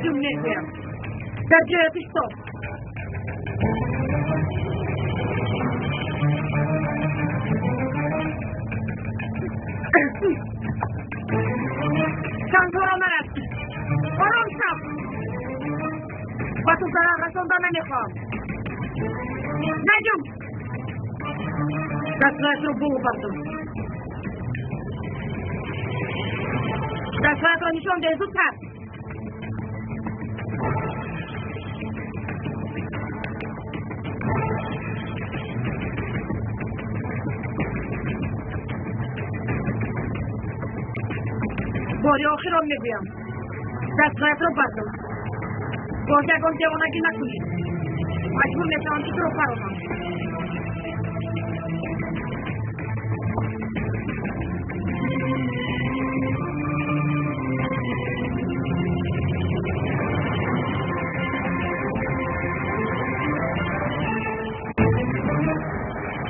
Панҷум мегӯям. Дар ҷоят исто. Сангҳоро нарас. Ором шав. Ба ту зарар расонда намехоҳам. Наҷум! Дастҳоятро боло бардор. Дастҳоятро нишон деҳ, зудтар. Бори охирон мегӯям. Дастҳоятро бардор. Боз ягон девонагӣ накунӣ. Маҷбур мешавам ки туро паронам.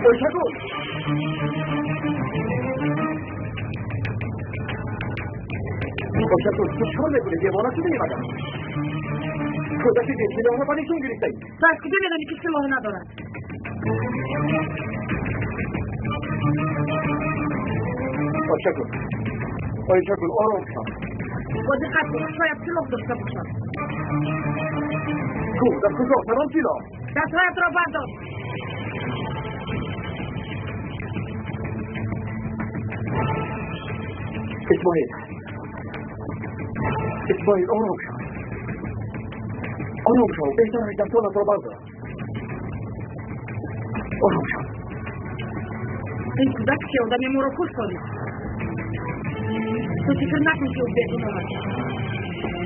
Ойшагул! Ойшагул, ту чӣ кор мекунӣ? Девона шудаӣ магар? Кӯдаки бесилоҳро ба нишон гирифтаӣ. Ту аз куҷо медонӣ ки силоҳ надорад? Ойшагул, Ойшагул, ором шав. Бо диққат бош, шояд силоҳ дошта бошад. Ку, дар куҷо? Кадом силоҳ? Дастҳоятро бардор. Исмоил, Исмоил, ором шав. Ором шав, беҳтараш дастонатро бардор. Ором шав. Ин кӯдак ки одами моро кушт, Солиҳ. Ту фикр накун ки ӯ бегуноҳ аст.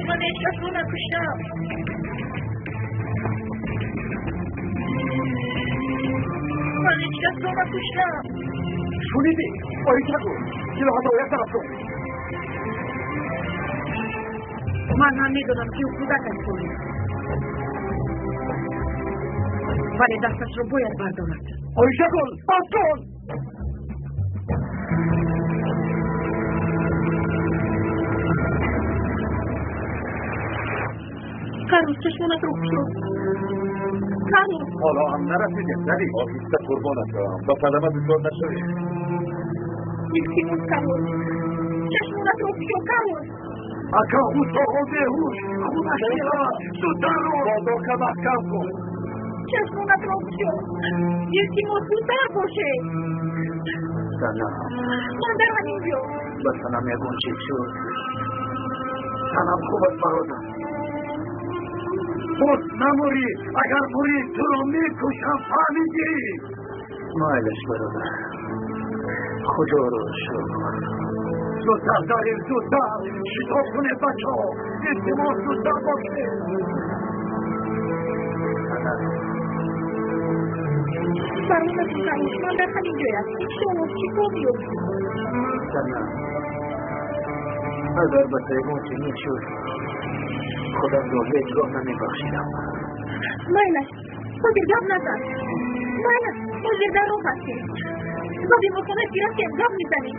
Ман ҳеҷ касро накуштам. Ман ҳеҷ касро накуштам. Шунидӣ? Ойшагул, силоҳатро як тараф кун. Ман ҳам медонам ки ӯ кӯдак аст, Солиҳ. Вале дасташро бояд бардорад. Ойшагул, бас кун! Карлос, чашмонатро кушод. Карлос! Ҳоло ҳам нарасидем, Зари. Оҳиста қурбонат шавам, ба садама дучор нашавем. Илтимос, Карлос. Чашмонатро кушод, Карлос. Ака, ӯ то беҳуш, хунаш меравад. Зудтар ро. Бозорка маҳкам кун. Чашмонатро кушод. Илтимос, зудтар бошед. Санам. Ман дар ҳамин ҷо. Ба санам ягон чиз шуд. Санам хуб аст, бародар. Боз намурӣ, агар мурӣ туро мекушам, фаҳмидӣ? Майлаш, бародар. Худоро шукр. Зудтар дарем, зудтар. Шитоб кунед, бачаҳо. Илтимос, зудтар бошед. Бародарам Карлос, ман дар ҳамин ҷоям. Иншоаллоҳ шифо меёбӣ. Санам, агар ба ту ягон чиз мешуд, худамро ҳеҷ гоҳ намебахшидам. Майлаш, ҳозир гап назан. Майлаш, ҳозир дар роҳ ҳастем. Ба беморхона ки рафтем, гап мезанем.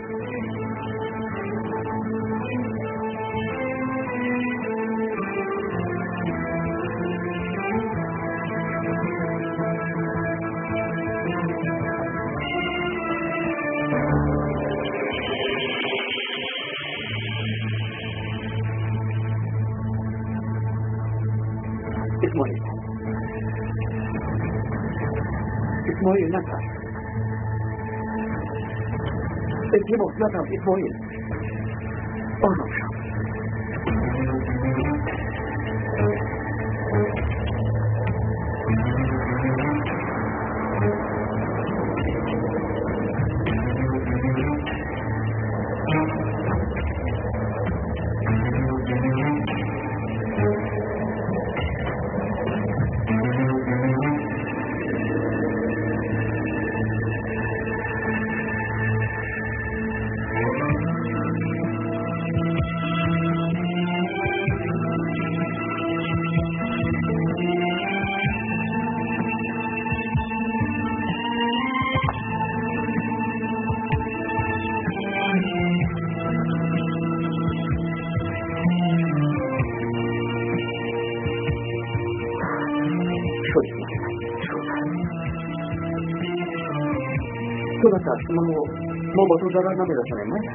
Исмоил, Исмоил, натарс. Илтимос, натарс, Исмоил. Ором шав. Ту натарс, мо ба ту зарар намерасонем, майли?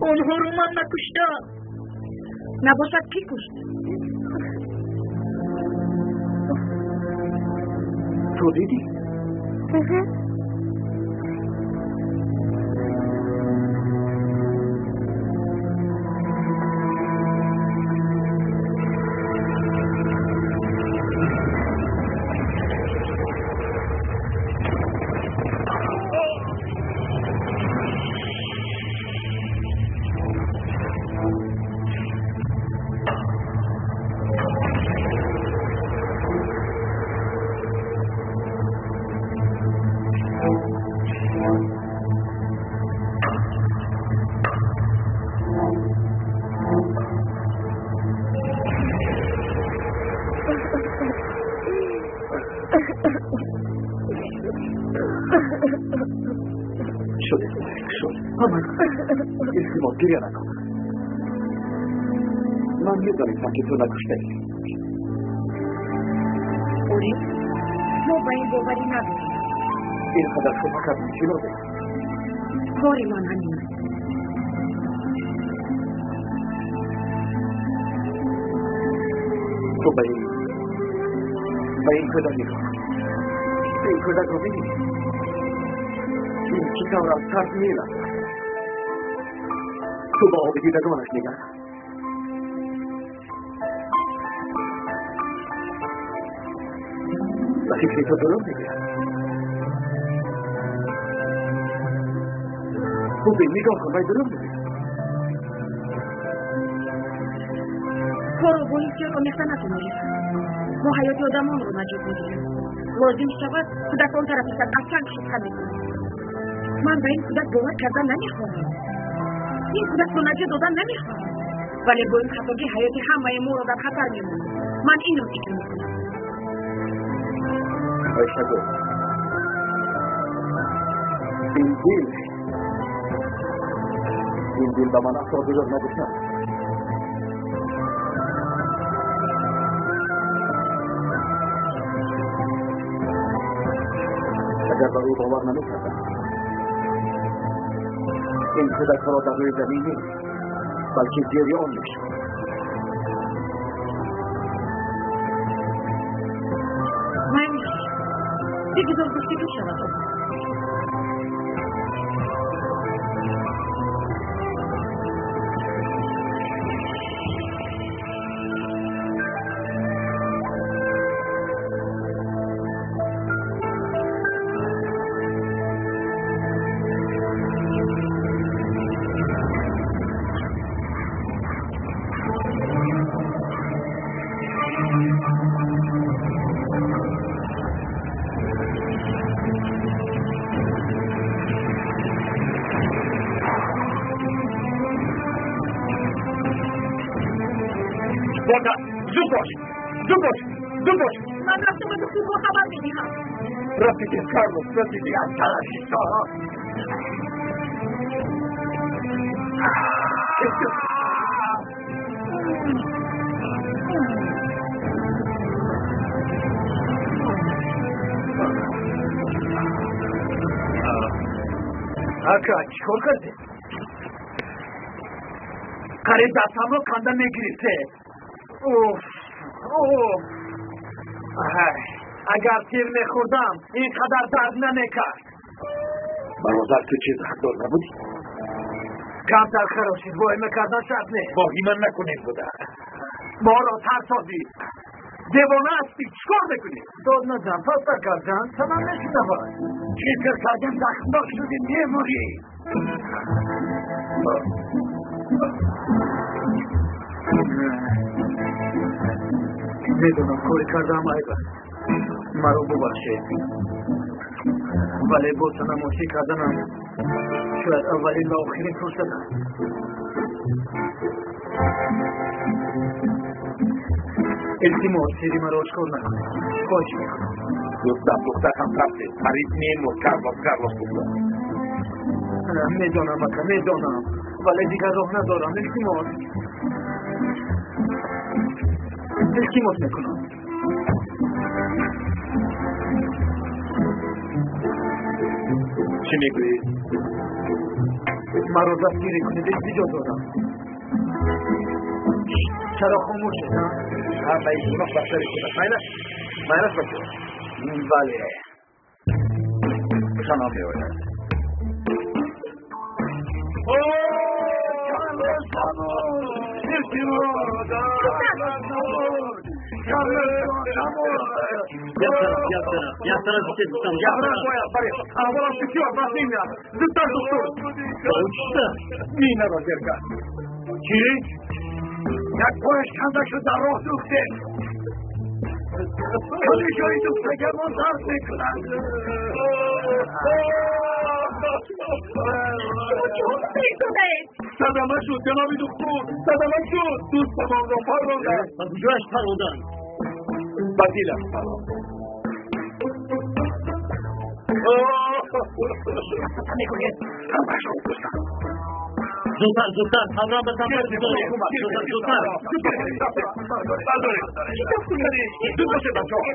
Онҳоро ман накуштам. Набошад, кӣ кушт? Ту дидӣ? Илтимос, гиря накун. Ман медонистам, ки ту накуштаӣ. Ориф, мо ба ин боварӣ надорем. Ин қадар шубҳа кардем, чӣ лозим? Кори ман ҳамин аст. Ту ба ин кӯдак нигоҳ кун. Ин кӯдакро бибин. Ин чӣ тавр аз тарс меларзад. Ту ба оби дидагонаш нигар. Ба фикри ту дурӯғ мегӯяд? Бубин, нигоҳ кун, вай дурӯғ мегӯяд. Корро бо ҳиссиёт омехта накун, Ориф. Мо ҳаёти одамонро наҷот медиҳем. Лозим шавад, кӯдак он тарафи сад аз санг шубҳа мекунад. Ман ба ин кӯдак бовар кардан намехоҳам. Ин кӯдакро наҷот додан намехоҳам. Вале бо ин хатогӣ ҳаёти ҳамаи моро дар хатар мемонад. Ман инро фикр мекунам. Айшагул, ин дил ба ман асо дурӯғ нагуфтааст. Агар ба ӯ бовар намекардам, ин кӯдакҳоро дар рӯи замин нест, балки зери он мешуд. Майли, бигзор гуфтугӯ шавад. Зуд бош, зуд бош, зуд бош. Ман рафтам ба духтурҳо хабар медиҳам. Расидем, Карлос, расидем. Аз тарафи соҳиб. Ака, чӣ кор кардем? Қариб дастамро канда мегирифте. Уф, уф. Агар тир мехӯрдам, ин қадар дард намекард. Бародар, ту чиз ҳақдор набудӣ? Камтар харошид, воҳима кардан шарт нест. Воҳима накунем, буда. Моро тарсондӣ. Девона ҳастӣ, чӣ кор мекунӣ? Дод назан, пастар кардан, тамам мешунавад. Фикр кардем захмдор шудӣ, мемурӣ. Медонам, кори кардаам айб аст. Маро бубахшед. Вале бо танамошӣ карданам шояд аввалин ва охирин фурсат аст. Илтимос, сири маро ошкор накунед. Хоҳиш мекунам. Дӯстам, духтарам тарсид. Қариб мемурд. Карлос, Карлос гуфта. Медонам, ака, медонам. Вале дигар роҳ надорам. Илтимос. Илтимос мекунам. Чӣ мегӯӣ? Маро дастгирӣ кунед, илтиҷо дорам. Чаро хомӯшед? Ҳамаи гуноҳ бар сари худат. Майлаш, майлаш бачо. Бале. Хушам меояд. Минаро зер кард. Чӣ? Як пояш канда шуд, дар роҳ духтем. Кали ҷои духтагамон дард мекунад. Шумо чӣ истодаед? Садама шуд, ҷаноби духтур, садама шуд. Дӯстамонро парронданд. Ба куҷояш парронданд? Ба дилаш парронд. Мегӯяд, ҳамаашро куштам. Зудтар, зудтар, фавран ба самти зудтар, зудтар. Читоб кунед. Зуд бошед, бачаҳо.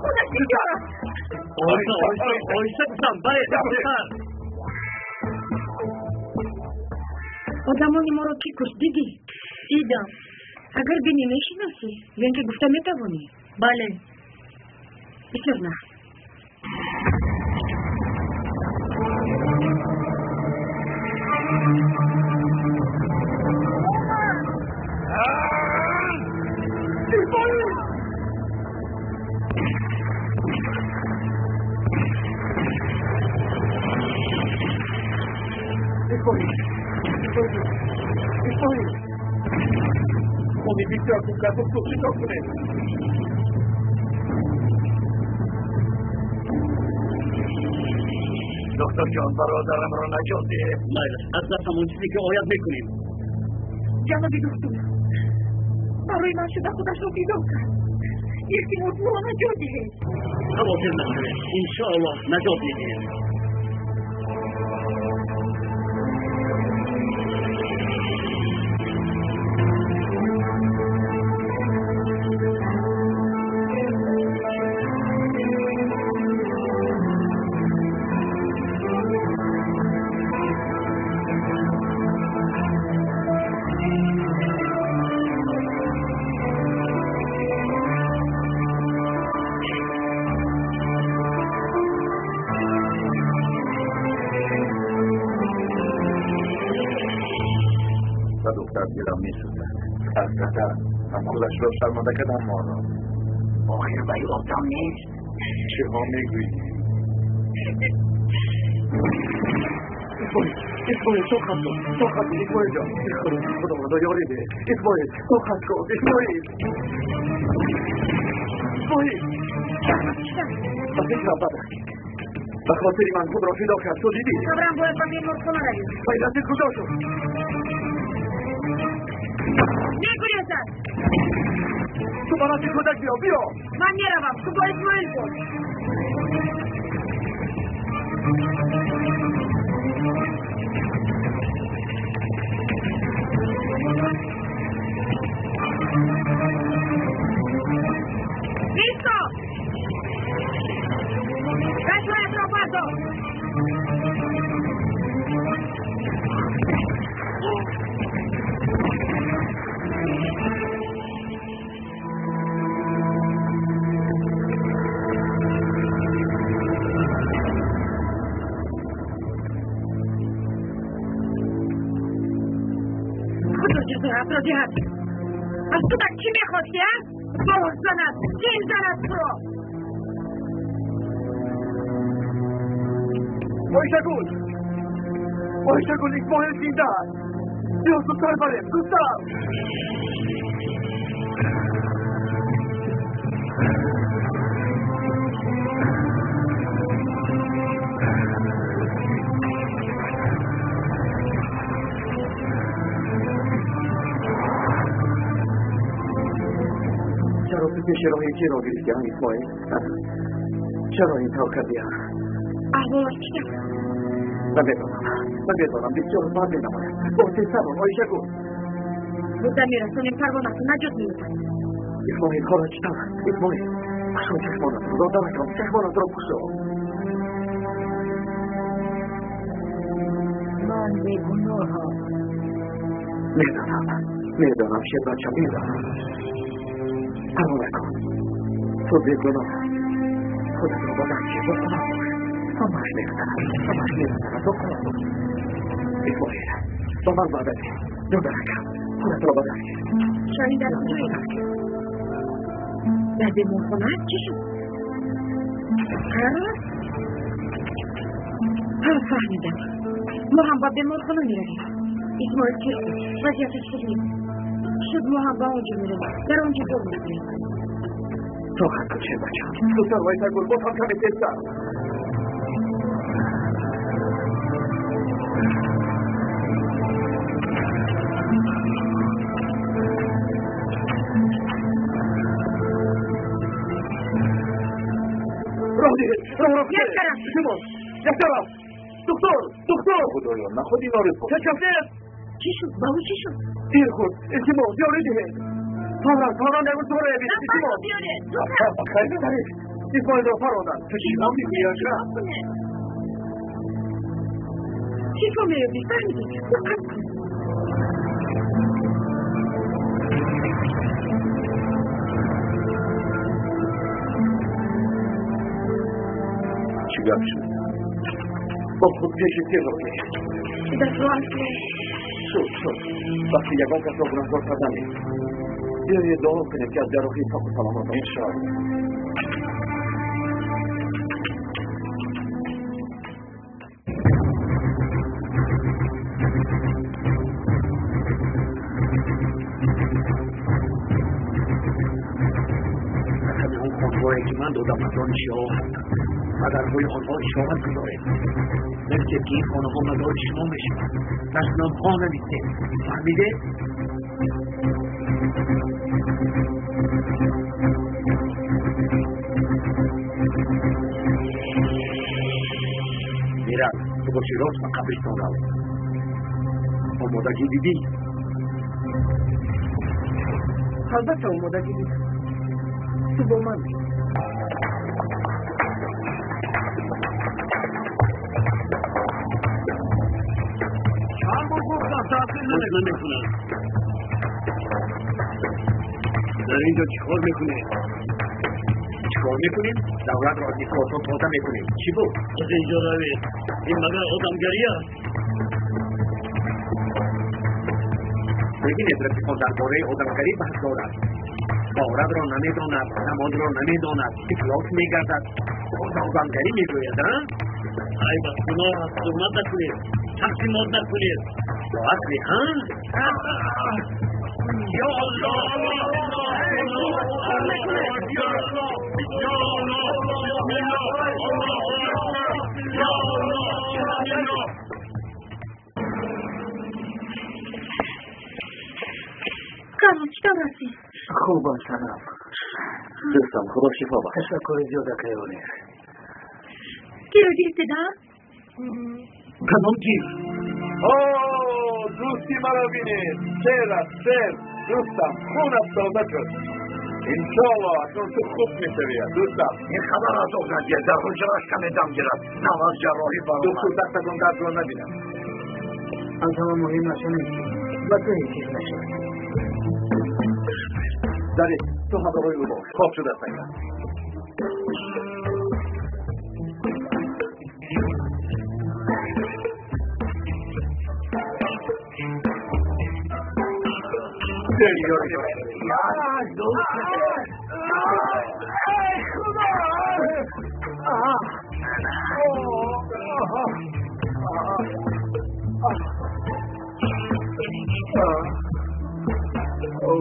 Худаш бечора. Оҳиста, оҳиста, оҳиста гуфтам, бале, зудтар. Одамони моро кӣ кушт, дидӣ? Дидам. Агар бинӣ, мешиносӣ ё ин ки гуфта метавонӣ? Бале. Бисёр нағз. Исмоил, хуни бисёр духтар, доктор, чӣ кор кунем? Доктор ҷон, бародарамро наҷот деҳ. Майлаш, аз дастам он чизе ки ояд мекунем. Ҷаноби духтур, барои ман шуда худашро фидо кард. Илтимос, моро наҷот диҳед. Хавотир нашавед, иншоаллоҳ наҷот медиҳем. Дилам месӯзад. Аз хатар ҳам худашро шарманда кардам моро. Охир ба ӯ одам нест. Чиҳо мегӯӣ? Исмоил, Исмоил, тоқат кун, тоқат кун, Исмоил ҷон. Худовандо, ёрӣ деҳ. Исмоил, тоқат кун, Исмоил. Исмоил. Ба фикрам бад аст. Ба хотири ман худро фидо кард, ту дидӣ? Фавран бояд ба беморхона равем. Пайдати куҷо шуд? Мегурезад. Ту ба назди кӯдак биё, биё. Ман меравам, ту бо Исмоил бош. Бисто! Дастҳоятро бардор. Худо ҷазоятро диҳад. Аз кӯдак чӣ мехостӣ, а? Бор занад, дил занад туро. Оишагул, Оишагул, Исмоил зинда аст. Биё зудтар барем, зудтар. Чаро ту пеши роҳи киро гирифтӣ, Исмоил? Чаро ин тавр кардӣ? Аҳволаш чӣ тавр? Намедонам, намедонам, бисёр бад менамояд. Бо тезтар Оишагул. Бурда мерасонем, парвонатро наҷот меёбад. Исмоил, ҳоло чӣ тавр? Исмоил, кушо чашмонатро, додаракам, чашмонатро кушо. Ман бегуноҳам. Медонам, медонам, шербача, медонам. Парво накун, ту бегуноҳ. Худатро ба даст гир, бо худо бош. Ҳамааш мегузарад, ҳамааш мегузарад, бо худо бош. Исмоил, ба ман ваъда деҳ, додаракам, худатро ба даст гир. Шоҳин дар куҷое? Дар беморхона чӣ шуд? Ҳа, фаҳмидам. Мо ҳам ба беморхона меравем. Исмоил тир хӯрд, вазъияташ хуб нест. Шуд, мо ҳам ба он ҷо меравем, дар он ҷо дор мегирем. Тоқат кун, шербача. Зудтар, Вайсагул, боз ҳам каме тезтар. Роҳ диҳед, роҳро Як тараф. Илтимос, як тараф. Доктор, доктор. Худоё, наход иноро пурс. Ҳеҷ кас нест. Чӣ шуд? Ба ӯ чӣ шуд? Тир хӯрд. Илтимос, ёрӣ диҳед. Фавран, фавран ягон чора бибинед. Илтимос. Биёред. Хайр, Зариф, Исмоилро фародан. Ту чӣ ном мегӯӣ, ака? Шифо меёбӣ, фаҳмидӣ? Тоқат кун. Чӣ гап шуд? Бо худ пеши тирро гирифт. Кӯдакро асло. Шуд, шуд. Вақти ягон касро гунаҳкор кардан нест. Биёед дуо кунем, ки аз ҷарроҳӣ соқу саломат ояд. Иншоаллоҳ. Рақами он хонаҳое ки ман додам аз он шиаҳо ҳастанд. Ба дарҳои онҳо ишора гузоред. Нависед, ки ин хонаҳо мазори шумо мешавад. Дастномҳо нависед. Фаҳмидед? Мирал, ту боши рост ба қабристон рав. Омодагӣ дидӣ? Албатта, омодагӣ дидам. Ту бо ман бӣ. Чанд бор гуфтам, таъсир намекунад. Дар ин ҷо чӣ кор мекунед? Чӣ кор мекунем? Давлатро аз ифлосон тоза мекунем. Чӣ буд? Аз ин ҷо равед. Ин магар одамгарӣ аст? Бибинед, рафиқон дар бораи одамгарӣ баҳс дорад. Ғоратро намедонад, намозро намедонад, ифлос мегардад. Боз одамгарӣ мегӯяд, а? Айб аст, гуноҳ аст, туҳмат накунед, тақсимот накунед. Бо асли, ҳа? Ё Аллоҳ! Я Аллоҳ! Я Аллоҳ! Бисмиллоҳ! Аллоҳу акбар! Я Аллоҳ! Бисмиллоҳ! Карло, чӣ тавр ҳастӣ? Хубам, Санам. Дӯстам, Худо шифо бахшад. Ташаккури зиёд, акаи Олир. Киро гирифтед, а? Кадом тир? О, дӯсти маро бинед. Шер аст, шер. Дӯстам, хунат тоза шуд. Иншоаллоҳ, акнун ту хуб мешавӣ, дӯстам. Ин хабар аз об надиҳад, дар ҳуҷраш каме дам гирад. Нав аз ҷарроҳӣ баромад. Доктор, дастатон дардро набинам. Аз ҳама муҳимаш он ки ба ту ҳеҷ чиз нашуд. Зариф, ту ҳамроҳи ӯ бош. Хоб шудааст агар.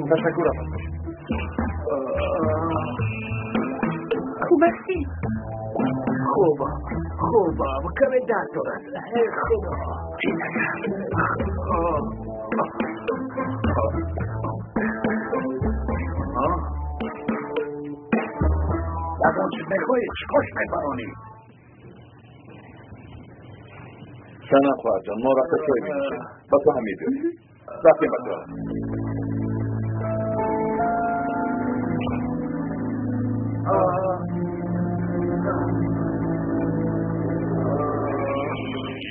Ташаккур, апа. Хуб ҳастӣ? Хубам, хубам, каме дард дорад. Эй Худо. Ягон чиз мехоҳӣ? Чӣ кош мебаронӣ? Санам, хоҳарҷон, мо рафта чой менӯшем. Ба ту ҳам мебиёрем. Рафтем, бачаҳо.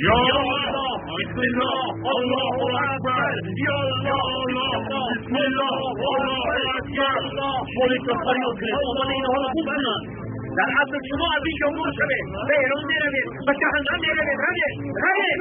Я Аллоҳ! Бисмиллоҳ, Аллоҳу акбар, ё Аллоҳ, бисмиллоҳ, Аллоҳу акбар. Полисро фарёд кунед, омада инҳоро гум кунанд. Дар асл шумо аз ин ҷо гум шавед, ба Эрон меравед, ба ҷаҳаннам меравед. Равед, равед.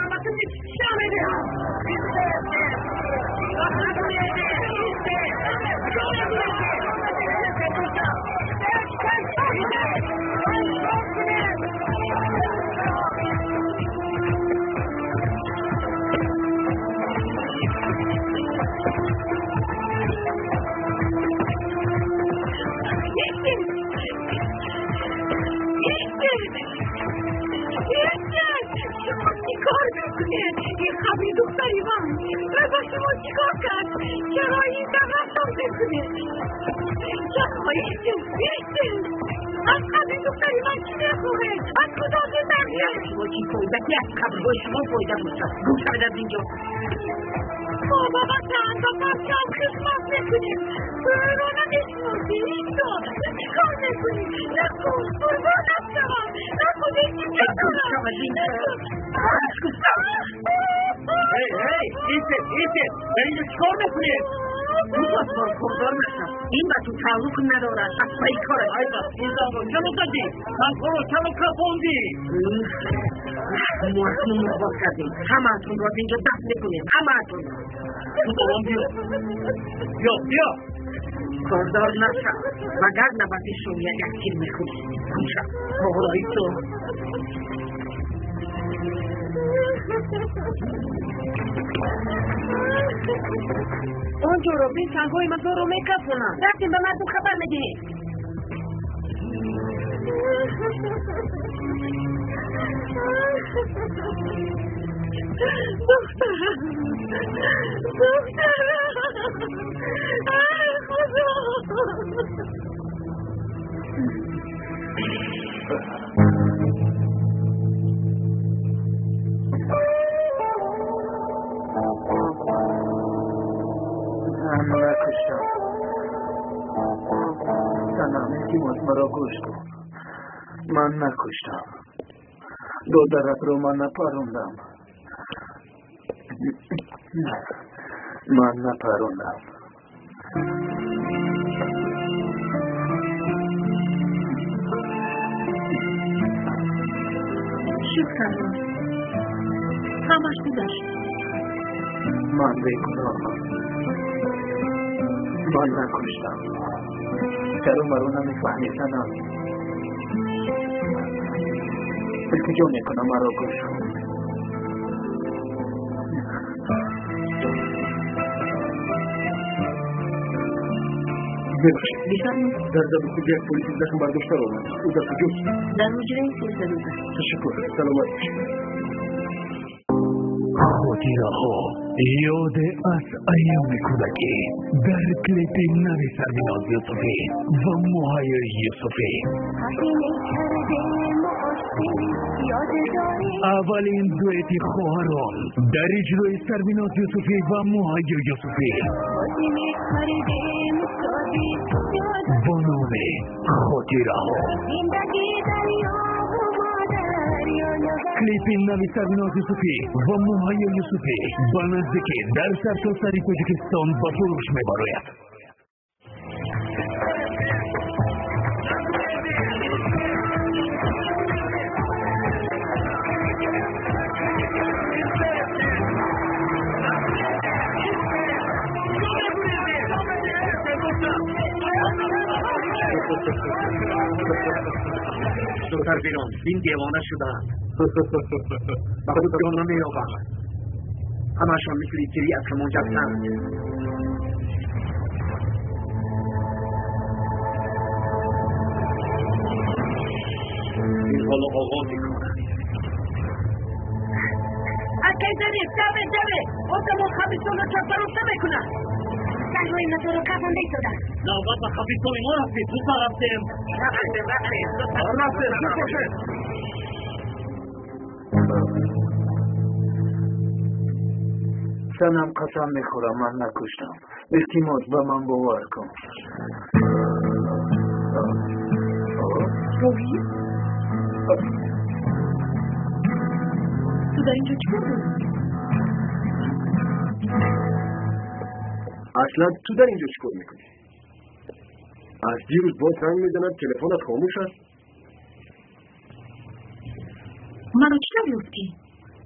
این قبری دختری من با شما چیکار کرد؟ چرا این رفتار میکنید؟ چرا ایستید؟ از قبری دختری من چی میخواهید؟ از کجا می‌ترسید؟ شما چی فایده که از قبرهای شما فایده باشد؟ گم شوید از اینجا. ما با وطن و پرچم خدمت میکنیم. را نمیشناسی ایستا. چیکار میکنی؟ نکن، قربانت شوم. نکن، اینجا دارم. هی هی، ایستید، ایستید. در اینجا چیکار میکنید؟ تو باز کاردار نشم. این به تو تعلق ندارد. از پای کارش. ای بس، پولم رو چرا زدی؟ تنها رو چرا کپاندی؟ ما اکنون آغاز کردیم. همه‌تون را از اینجا دفن میکنیم. همه‌تون را. تو با من بیا. بیا، بیا. کاردار نشم. وگرنه به پیش یک تیر میخوری. گم شو. آقای تو. آنجا را بین سنگ‌های مزار رو میکفونم. رفتیم به مردم خبر میدهیم. دخترم، دخترم، ای خدا. من نکشتم. санам, илтимос, маро гӯш кун. Ман накуштам. Додаратро ман напарондам. Ман напарондам. Шуд, Сарвар. Ҳамаш гузашт. Ман бегуноҳам. Ман накуштам. Чаро маро намефаҳмӣ, санам? Илтиҷо мекунам, маро гӯш кун. Бебахшед. Бифармоед. Дар заби худ як полиси захм бардошта омад. Ӯ дар куҷост? Дар ҳуҷраи 310. Ташаккур. Саломат бошед. Хотираҳо, ёде аз айёми кӯдакӣ дар клипи нави Сарвиноз Юсуфӣ ва Муҳайёи Юсуфӣ. Аввалин дуэти хоҳарон дар иҷрои Сарвиноз Юсуфӣ ва Муҳайё Юсуфӣ бо номи Хотираҳо. Клипи нави Сарвиноз Юсуфӣ ва Муҳайё Юсуфӣ ба наздикӣ дар сартосари Тоҷикистон ба фурӯш мебарояд. Сарвинон, ин девона шудаанд. Ба худ ҷон намеёбанд. Ҳамаашон мисли тирӣ аз ҳамон ҷастанд. Ин ҳоло оғози кор аст. Акай Зариф, даве, даве! Одамон қабристонро чаппароста мекунанд. Сангҳои мазорро кафонда истоданд. Навбат ба қабристони мо рафтед. Зудтар рафтем. Рафтем, рафтем. Рафтем, зуд бошед. Санам, қасам мехӯрам, ман накуштам. Илтимос, ба ман бовар кун. Тоҳир? Ту дар инҷо чӣ кор дорӣ? Аслан ту дар инҷо чӣ кор мекунӣ? Аз дирӯз боз занг мезанад, телефонат хомӯш аст. Маро чӣ тавр ёфтӣ?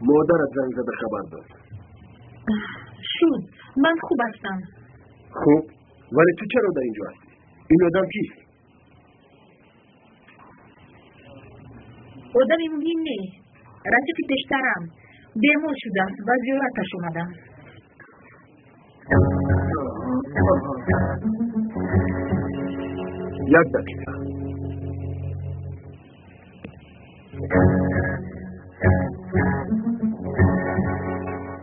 Модарат занг зада хабар дод. Шуд, ман хуб ҳастам. Хуб, вале ту чаро дар инҷо ҳастӣ? Ин одам кист? Одами муҳим нест. Рафиқи пештарам. Бемор шудааст, ба зиёраташ омадам. Як дақиқа.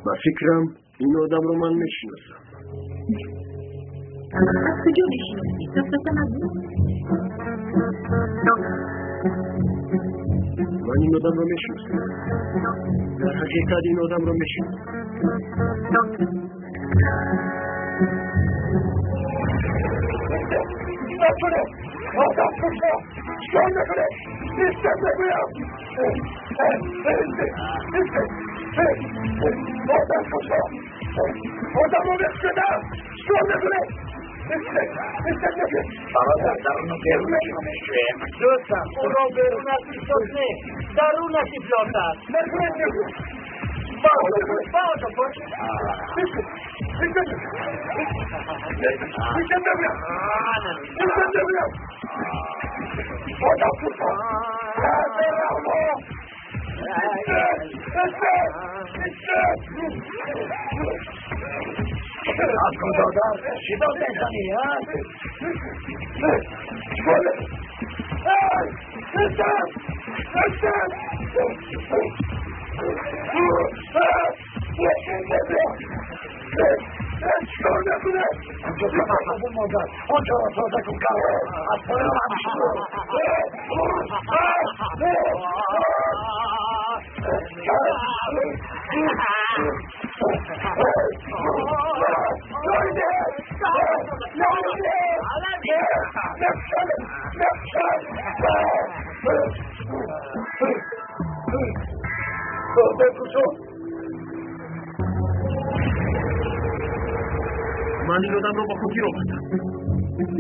Ба фикрам ин одамро ман мешиносам. Аз куҷо мешиносӣ? Сафсата нагӯ. Ман ин одамро мешиносам. Дар ҳақиқат ин одамро мешиносам. Накунед! Одам кушо! Чикор мекунед? Истед мегӯям! Одам кушо! Одамро мекушедам! Чикор мекунед? Истед мегӯям! Бародар, даруну берунашро мешӯем. Дӯстам, ӯро берун аз ифлос не, дарунаш ифлос аст. Накунед мегӯям! Баъда бош. Истед! Истед! Истед мегӯям! Истед мегӯям! Одам кушо! Бераҳмо! Истед! Истед! Истед! Аз куҷодар? Чӣ дод мезанӣ, а? Чикор? Эй! Истед! Истед! Чикор мекунед? Онҷо сабун мондад. Онҷоро тоза кун, калон. Аз поён ҳам шуд. Ман ин одамро ба хотир овардам.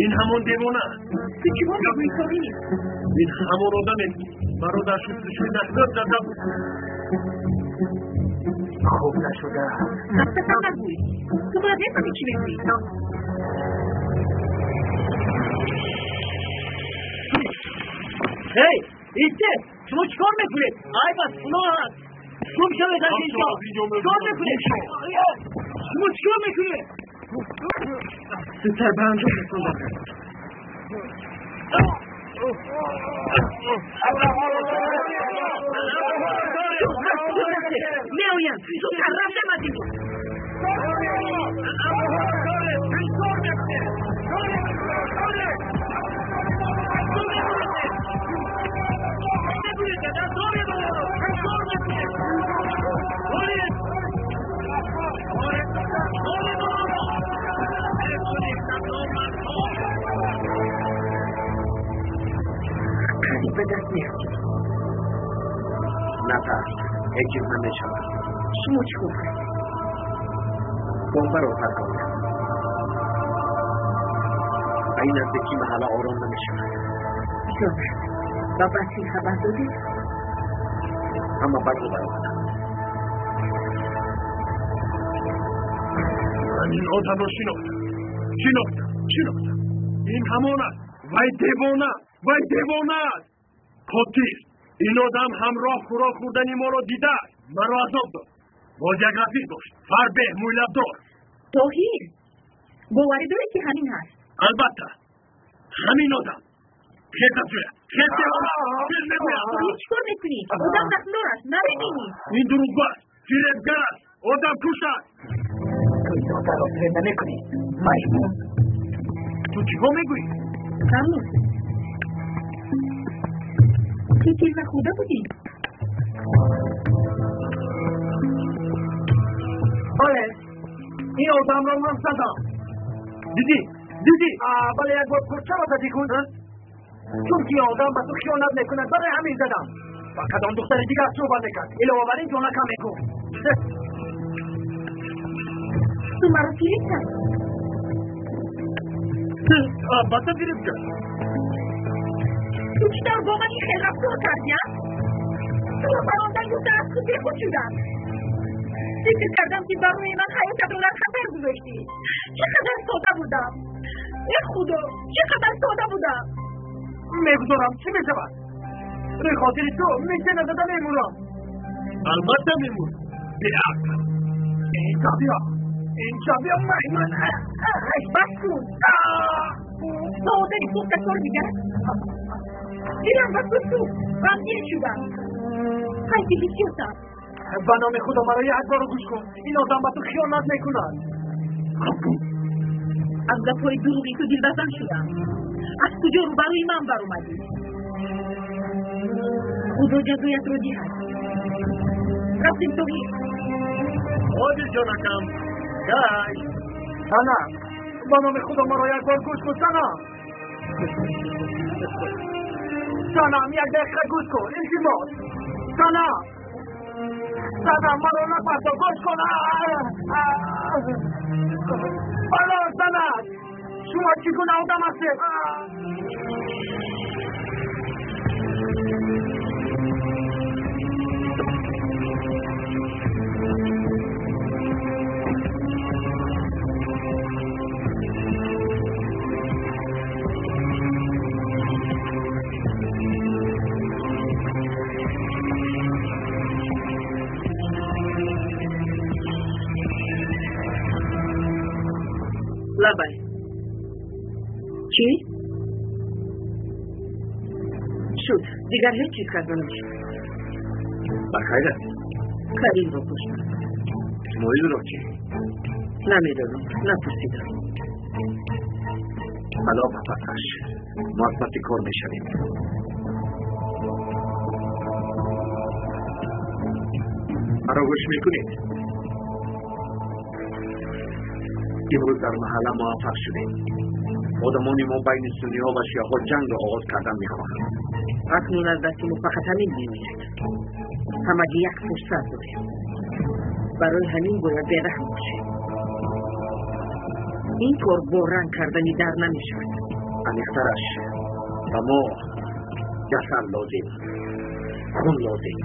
Ин ҳамон девона аст. Ту чӣ кор мекунӣ, Тоҳир? Ин ҳамон одамест, ки маро дар шустушӯи нахлот зада буд. Хуб нашуда. Сафсата нагӯй. Ту бояд мефаҳмӣ чӣ мегӯӣ. Ҳей, истед! Шумо чӣ кор мекунед? Айб аст, гуноҳ аст. Гум шавед аз инҷо. Чӣ кор мекунед? Шумо чӣ кор мекунед? Зудтар ба анҷом расондам. Меоям. Зудтар рафтам аз инҷо. Қариб ба даст меёфтӣ. Натарс, ҳеҷ чиз намешавад. Шумо чӣ кор кардед? Бомбаро таркондам. Ба ин наздикӣ маҳалла ором намешавад. Ҷонат, ба Басир хабар додед? Ҳама баъзе баромаданд. Ман ин одамро шинохтам. Шинохтам, шинохтам. Ин ҳамон аст. Вай девона, вай девона аст. Қотил. Ин одам ҳамроҳ хӯрок хӯрдани моро дидааст. Маро азоб дод. Боз як рафиқ дошт. Фарбеҳ, мӯйлабдор. Тоҳир, боварӣ доред, ки ҳамин ҳаст? Албатта, ҳамин одам. Хез аз ҷоя. Хез девона. Хез мегӯям. Тоҳир, чӣ кор мекунӣ? Одам захмдор аст, намебинӣ? Ин дурӯғгӯ аст, фиребгар аст, одамкуш аст. Ту ин одамро фиреб намекунӣ, маймун. Ту чӣ ҳо мегӯӣ? Карлос, ту тир нахӯрда будӣ? Бале, ин одамро ман задам. Дидӣ, дидӣ? Бале, як бор чаро задӣ кун? Чунки одам ба ту хиёнат мекунад, барои ҳамин задам. Ба кадом духтари дигар суҳбат мекард. Илова бар ин ҷонакам мегуфт. Ту маро фиреб кардӣ. Албатта фиреб кард. Ту чӣ тавр бо ман ин хел рафтор кардӣ, а? Туро барондан гуфта аз худ бехуд шудам. Фикр кардам, ки барои ман ҳаётатро дар хатар гузоштӣ. Чӣ қадар сода будам! Э Худо, чӣ қадар сода будам! Мегузорам, чӣ мешавад? Рӯи хотири ту мисе назада мемурам. Албатта мемур. Беақл. Инҷо биё. Инҷо биё, маймун. Бас кун. Ба одами сӯхта кор дигар. Дилам ба ту сӯхт, ғамгин шудам. Хайфи ҳиссиётам. Ба номи Худо маро як боро гӯш кун. Ин одам ба ту хиёнат мекунад. Аз гапҳои дурӯғи ту дилбазан шудам. Аз куҷо рӯбарӯи ман баромадӣ? Худо ҷазоятро диҳад. Рафтем, Тоҳир. Одил ҷонакам. Кай. Санам, ба номи Худо маро як бор гӯш кун, Санам. Санам, як дақиқа гӯш кун, илтимос. Санам. Санам, маро напарто, гӯш кун. Бало, Санам. Шумо чӣ гуна одам ҳастед? Лабай. Чӣ? Шуд. Дигар ҳеҷ чиз карда намешавад. Ба хайр аст. Каримро куштам. Исмоилро чӣ? Намедонам, напурсидам. Бало ба пасаш. Мо аз паси кор мешавем. Маро гӯш мекунед? Имрӯз дар маҳалла муваффақ шудем. Одамони мо байни сунниҳо ва шиаҳо ҷангро оғоз кардан мехоҳанд. Акнун аз дасти мо фақат ҳамин меояд. Ҳамагӣ як фурсат дорем. Барои ҳамин бояд бераҳм бошем. Ин кор бо ранг кардани дар намешавад. Аниқтараш, ба мо ҷасад лозим, хун лозим.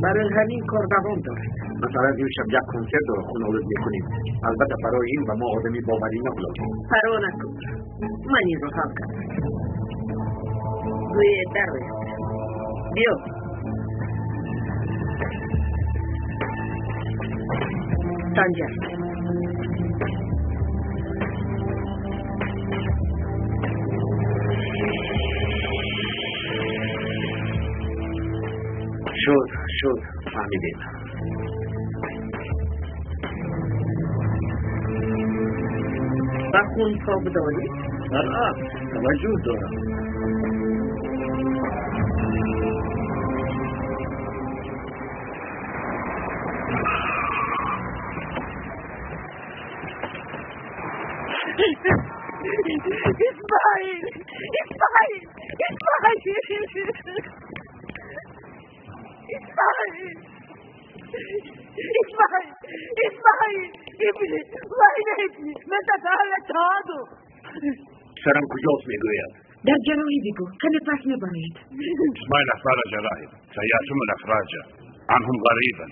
Барои ҳамин кор давом дорад. Масалан, имшаб як консертро хунолуд мекунем. Албатта барои ин ба мо одами боваринок лозим. Парво накун. Ман инро ҳал кардам. Гӯед дарояд. Биё. Санҷар. Шуд, шуд, фаҳмидем. Ба хун тоб дорӣ? Баръакс, таваҷҷӯҳ дорам. Исмаил! Исмаил! Исмаил! Исмаил! Исмаил! Исмаил! Ибни! Вайна ибни! Ман تفعلت هذا؟ سرم کجاست میگوید؟ در جراحی بگو، کمی پس میبرید. اسماعیل افرج راهب سيتم الافراج عنهم قريبا.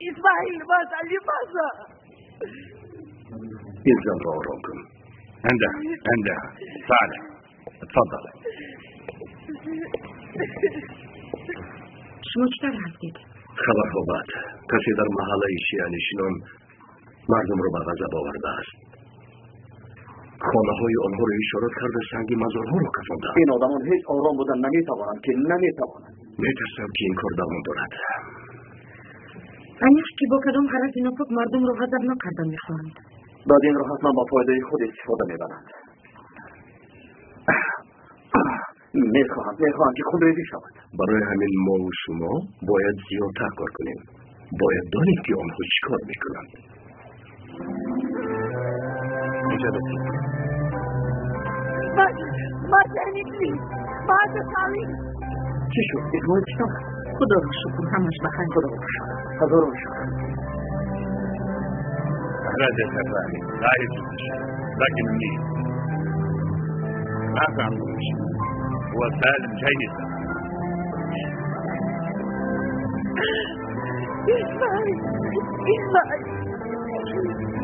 اسماعیل ماذا لماذا؟ این زن را آرام کن. عندها عندها تعال تفضل. شما چطور هستید؟ خبرها بد. کسی در محله شیعه‌نشینان مردم را به غضب آورده است. خانه های آنها را اشارت کرده سنگ مزارها را کفاندند. این آدمان هیچ آرام بودن نمیتوانند که نمیتوانند. میترسم که این کار دوام دارد. انیق که با کدام غرض ناپاک مردم را غضبناک کردن میخواهند. بعد این را حتما با فایده خود استفاده میبرند. میخواهم که خونریزی شود. برای همین ما و شما باید زیادتر کار کنیم. باید دانیم که آنها چیکار میکنند. چی شد؟ اسماعیل چطور؟ خدا را شکر، همش بخیر. خدا را شکر، هزار شکر. أخرجت الراهب راهب لكن منين؟ ما عنده شيء، هو سالم جيدا. اسمعي اسمعي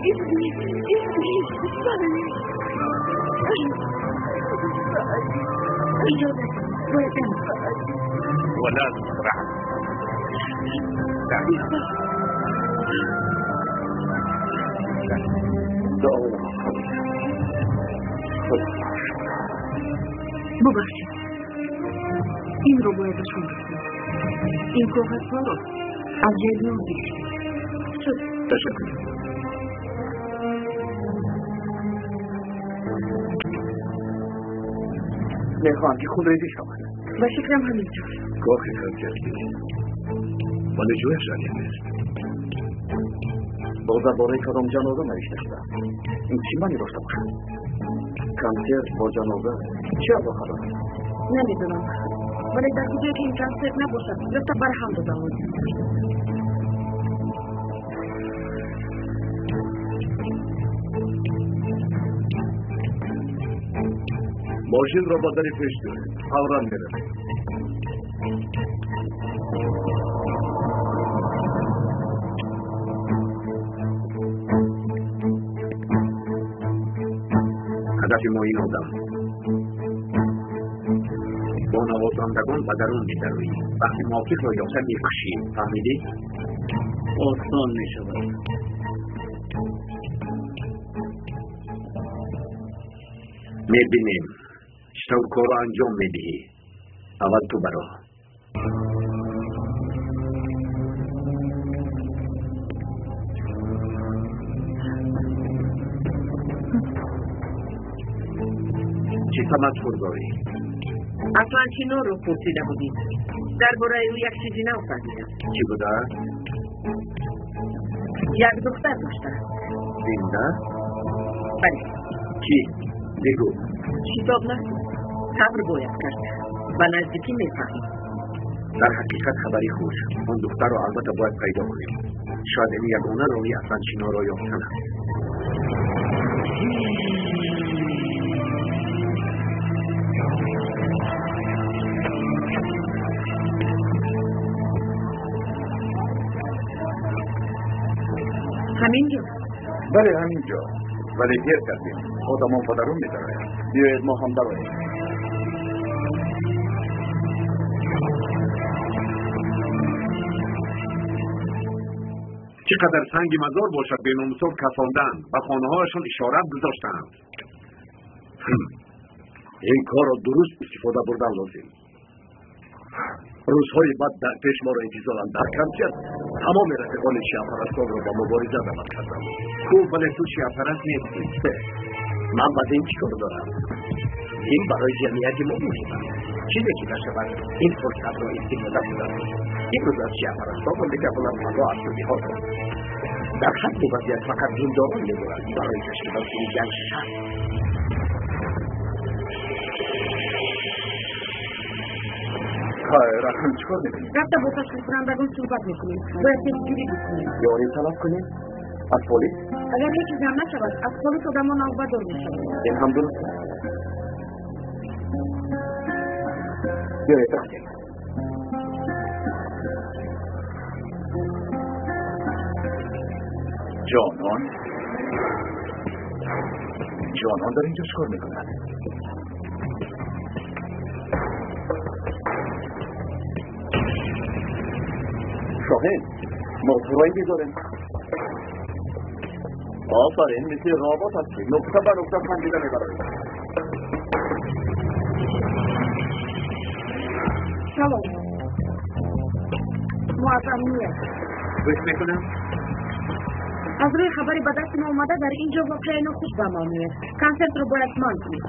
ابني ابني اسمعي اسمعي. إجابة ويتم. هو لازم يفرح. Бубахшед, инро бояд ба шумо расонам. Ин коғазҳоро аз ҷариён гирифтем. Шуд. Ташаккур. Мехоҳам ки хунрезӣ шавад. Ба фикрам ҳамин тавр. Кохи консертӣ, вале ҷояш аниқ нест. Боз дар бораи кадом ҷаноза навишта шудааст? Ин чӣ маъне дошта бошад? Консерт бо ҷаноза чӣ алоқа дорад? Намедонам, вале дар куҷое ки ин консерт набошад, ёфта барҳам додан лозим. Мошинро ба дари пеш доред, фавран меравед. Ҳадафи мо ин одам. Бо навозандагон ба дарун медароӣ. Вақти мувофиқро ёфта мекушӣ. Фаҳмидӣ? Осон мешавад. Мебинем чӣ тавр корро анҷом медиҳӣ. Аввал ту баро. Чӣ тамасхур дорӣ? Аслан Чинорро пурсида будӣ. Дар бораи ӯ як чизи нав фаҳмидам. Чӣ будааст? Як духтар доштааст. Зинда? Бале. Кӣ? Бигӯ. Шитоб накун, сабр бояд кард. Ба наздикӣ мефаҳмӣ. Дар ҳақиқат хабари хуш. Он духтарро албатта бояд пайдо кунем. Шояд ин ягона роҳи Аслан Чинорро ёфтан аст. Ҳамин ҷо? Бале, ҳамин ҷо. Вале дер кардем. Одамон ба дарун медароянд. Биёед мо ҳам дароем. Чӣ қадар санги мазор бошад беномусон кафонданд, ба хонаҳояшон ишорат гузоштаанд. Ин корро дуруст истифода бурдан лозим. Рӯзҳои бад дар пеш моро интизоранд. Дар консерт тамоми рафиқони шиапарастонро ба мубориза даъват кардам. Хуб, вале ту шиапараст нестӣ. Ман ба дин чӣ кор дорам? Дин барои ҷамъияти мо муҳим аст. Чизе ки нашавад, ин фурсатро истифода бурдан. Имрӯз аз шиапарастонро метавонам фардо аз сунниҳоро. Дар ҳадди вазъият фақат диндорон мемонанд барои кашидан сӯи ҷанг шарт. Хайр, акнун чӣ кор мекунем? Рафта бо ташкилкунандагон суҳбат мекунем. Бояд пешгирӣ бикунем. Ёрӣ талаб кунем? Аз полис? Агар ҳеҷ чиз ҳам нашавад, аз полис одамон навбатдор мешаванд. Ин ҳам дуруст аст. Биёед рафтем. Ҷонон? Ҷонон дар инҷо чӣ кор мекунад? Шоҳин, мо туро интизорем. Офарин, мисли робот ҳастӣ. Нуқта ба нуқта санҷида мебароӣ. Салом. Мо аз амният. Гӯш мекунам. Аз рӯи хабари ба дасти мо омада, дар ин ҷо воқеаи нохуш ба амал меояд. Консертро бояд манъ кунед.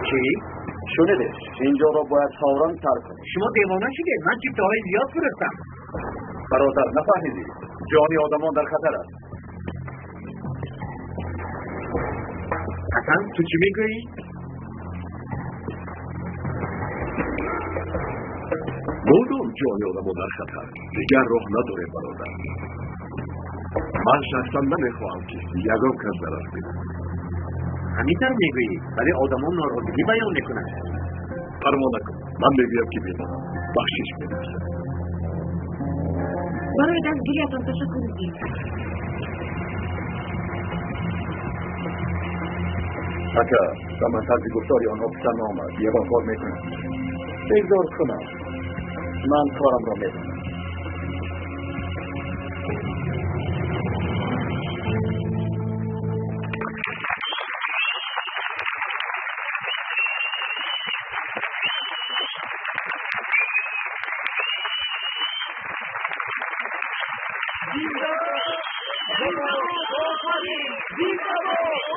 Чӣ? Шунидед, инҷоро бояд фавран тарк кунед. Шумо девона шудед? Ман чиптаҳои зиёд фурӯхтам. Бародар, нафаҳмидӣ? Ҷони одамон дар хатар аст. Ҳасан, ту чӣ мегӯӣ? Модом ҷони одамо дар хатар, дигар роҳ надорем, бародар. Ман шахсан намехоҳам, ки ягон кас зарар бинад. Ҳамин тавр мегӯӣ, вале одамон норозигӣ баён мекунанд. Парво накун, ман мегӯям, ки медонам, бахшиш менависам. Барои дастгириятон ташаккур мекунем. Ака, ба ман тарзи гуфтори онҳо писанд наомад. Ягон кор мекунам. Бигзор кунам. Ман корамро медонам.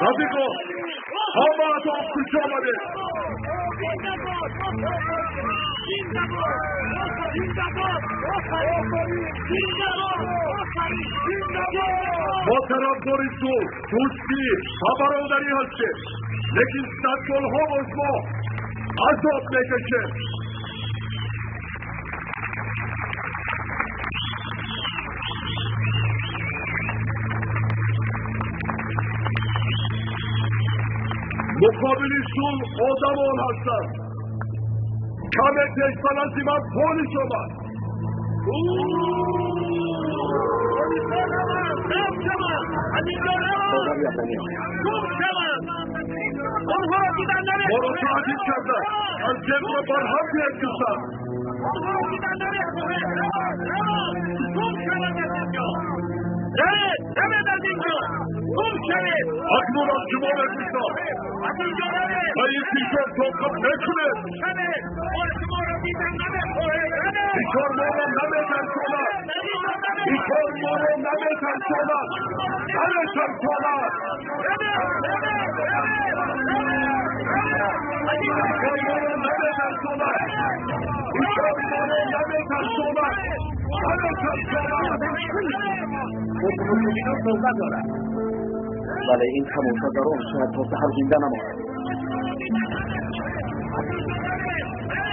Рафиқо, ҳамаатон хуш омадед! Мо тарафдори сулҳ, дӯстӣ ва бародарӣ ҳастем, лекин садсолҳо боз мо азоб мекашем. Муқобили сулҳ одамон ҳастанд. Каме пеш ба назди ман полис омад. Моро таҳдид карданд, консертро барҳам биангезанд. Акнун аз шумо мепурсам, ба ин фишор тоқат мекунед? Фишор моро наметарсонад, фишор моро наметарсонад, наметарсонад. Фишор моро наметарсонад, фишор моро наметарсонад, наметарсонад. Сӯҳбат дорад. Вале ин тамошогарон шояд то саҳар зинда намонанд.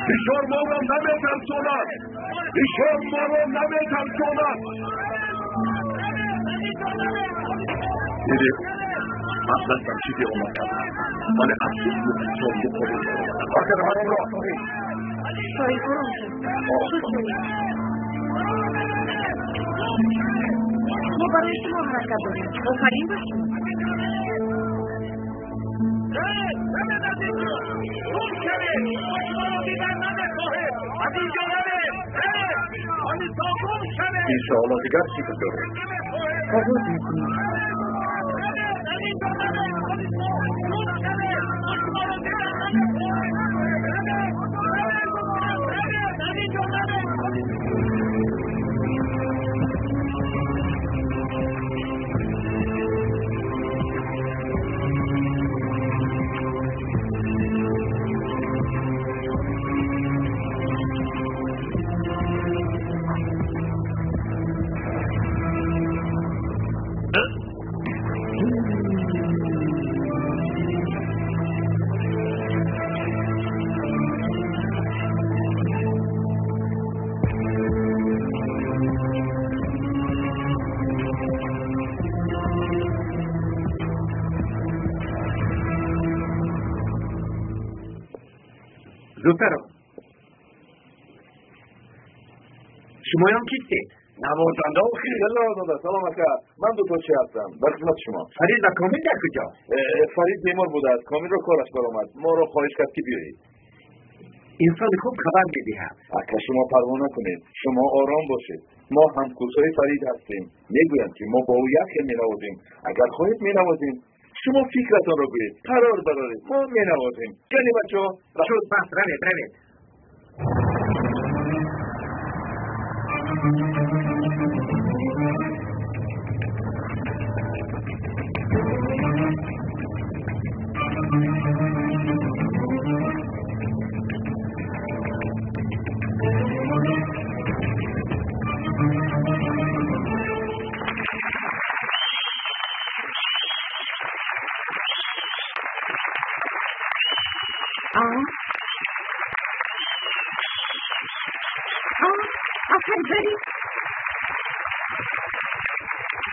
Фишор моро наметарсонад, фишор моро наметарсонад. Дидед, ман дастам чизе омад кардам, вале афсӯс, мухлисон муқобил баромаданд. Ҳамонро Шоҳин, ором шуд. Шуд, шоҳин. Мо барои шумо ҳаракат дорем. Офарин бар шумо. Иншоалло дигар фикр доред. Фарёд мекунем. Зудтар. Шумоён кистед? Навозанда охир. Салом, ака, ман дуточи ҳастам, дар хизмати шумо. Фарид ва Комил дар куҷо? Фарид бемор будааст, Комилро кораш баромад, моро хоҳиш кард, ки биёед. Инсони хуб хабар медиҳад. Ака, шумо парво накунед, шумо ором бошед. Мо ҳамкурсҳои Фарид ҳастем. Мегӯям, ки мо бо ӯ як хел менавозем. Агар хоҳед, менавозем. Шумо фикратонро гӯед, қарор бароред, мо менавозем. Кани, бачаҳо. Шуд, бас, равед, равед.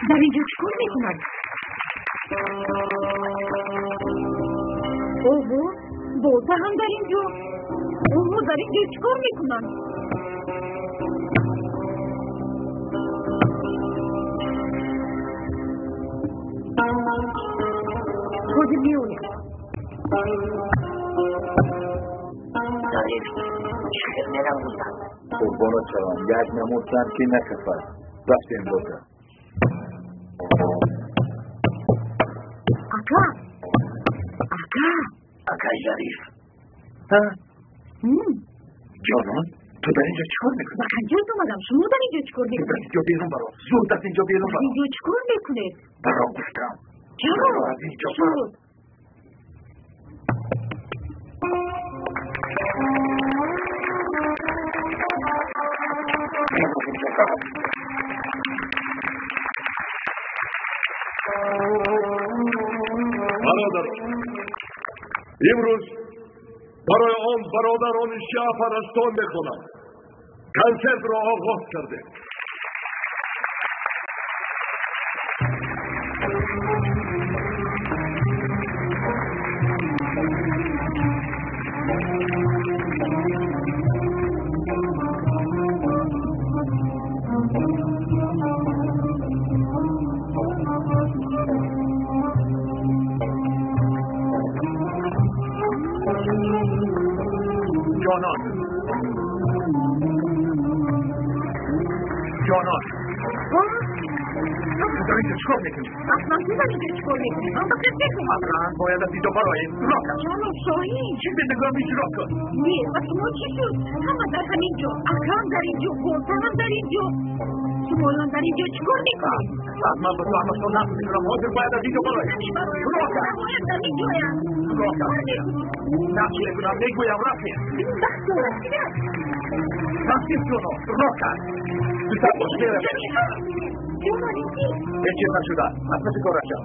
Дар инҷо чӣ кор мекунад? Оҳо, Болта ҳам дар инҷо. Онҳо дар инҷо чӣ кор мекунанд? Ҳозир меоям. Зариф, чӣ хел менавозад? Қурбонат шавам, як намуд зан ки накафад. Рафтем, Бота. Ака, ака. Акай Зариф. Ҳа? Ҷонон, ту дар инҷо чӣ кор мекунӣ? Ба консерт омадам. Шумо дар инҷо чӣ кор Ту дар мекунед? инҷо берун баро. Зуд аз инҷо берун Дар баро. инҷо чӣ кор мекунед? Баро гуфтам. Чаро? Баро аз инҷо баро. Шуд. Баро аз инҷо баро. Бародарон, имрӯз барои он бародарони шиапарастон мехонам. Консертро оғоз кардем. Ҷонон, ҷонон, ту дар инҷо чӣ кор мекунӣ? Аслан ту дар инҷо чӣ кор мекунӣ? Ман ба консерт омадам. Аслан бояд аз инҷо бароем. Роҳ кун. Чаро, Шоҳин? Чӣ мегӯям, иҷро кун. Не, ба шумо чӣ шуд? Ҳама дар ҳамин ҷо. Акам дар инҷо, Болтаам дар инҷо. Шумоён дар инҷо чӣ кор мекунед? Аз ман ба ту ҳамашро нақл мекунам. Ҳозир бояд аз инҷо бароем. Намебароем. Роҳ кун. Ҳамоям дар ин ҷоянд. Роҳ кун. Кор мекунед? Нақл мекунам, мегӯям, рафтем. Бахт дорад. Рафтем, ҷонон, роҳ кун. Зудтар бош, меравем. Ҷонон, ин кист? Ҳеҷ чиз нашуда. Аз паси кораш шав.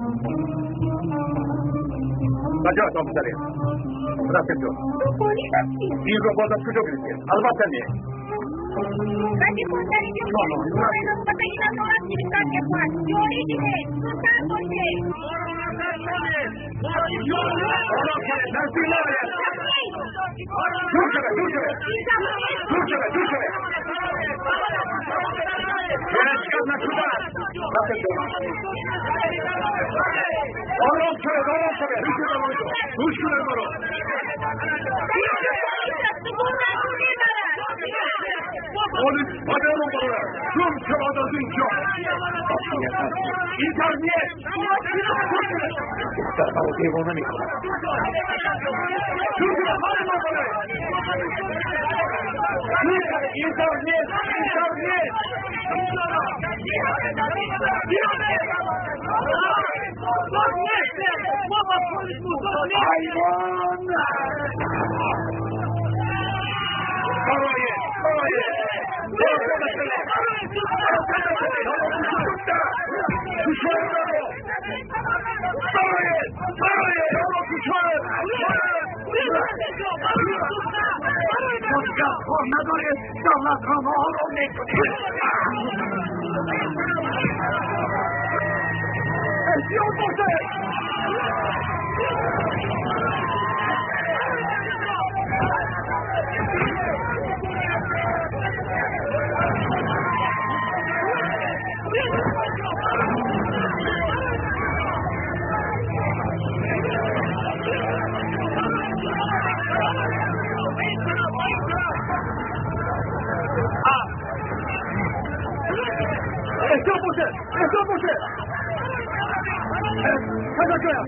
Ба ҷоятон бизанед. Рафтем, ҷон. Ту полис ҳастӣ? Инро боз аз куҷо гирифтед? Албатта не. Радифон дар инҷо Ҷонон, моро ба таги назорат гирифтан мехоҳад. Ёрӣ диҳед, зудтар бошед. Ором шавед, наздик наоед. Дур шавед, дур шавед. Дур шавед, дур шавед. Ҳеҷ кас нашудааст. Рафтем, ҷонон. Ором шавед, ором шавед. Гӯш кунед маро. Полис ба берун барояд. Гум шавад аз ин ҷо. Ин тавр нест. Духтар маро девона мекунад. Дур шавед, маро бароед. Дур шавед, ин тавр нест, ин тавр нест. Ҳайвон! Бароед, бароед. Надоред, давлатро ноором мекунед. Эҳтиёт бошед. Эҳтиёт бошед, эҳтиёт бошед. Пайдо шояд.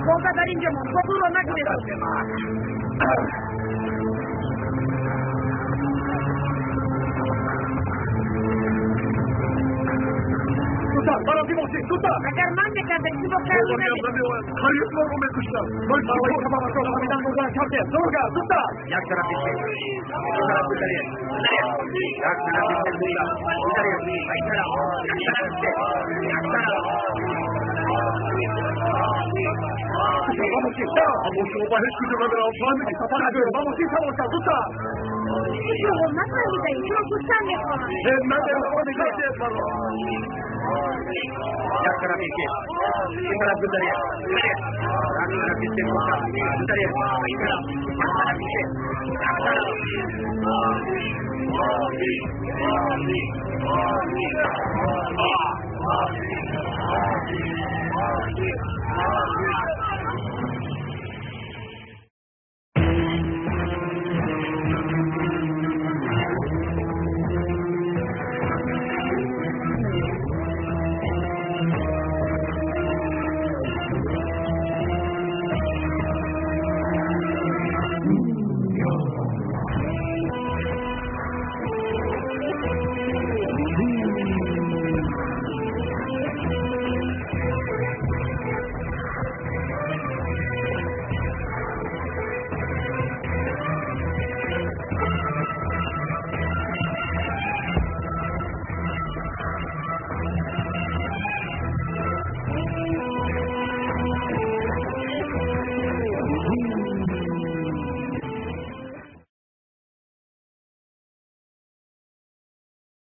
Болта дар инҷо монд. Бобурро нагиред. Зудтар, барои бошед, зудтар. Агар ман мекардам, шумо карда Бовариам намекардед. намеояд. Қариб моро мекуштанд. Ман чӣ Барои кор сабабашро фаҳмидан бурдан шарт нест. Зурга, зудтар. Як тараф бишед. Як тараф бизанед. Як тараф бишед. Бизанед. Ин тараф. Як тараф бишед. Як тараф. Ба мошин, Аммо шумо ба ҳеҷ куҷо намеравам, фаҳмидед? Сафар надорем. Ба мошин савор шав, зудтар. Ту нафаҳмидаӣ, туро куштан мехоҳам. Як тараф икеш, ин тараф гузаред, гузаред. Як тараф истед бошад, гузаред. Ин тараф, як тараф икеш, як тараф.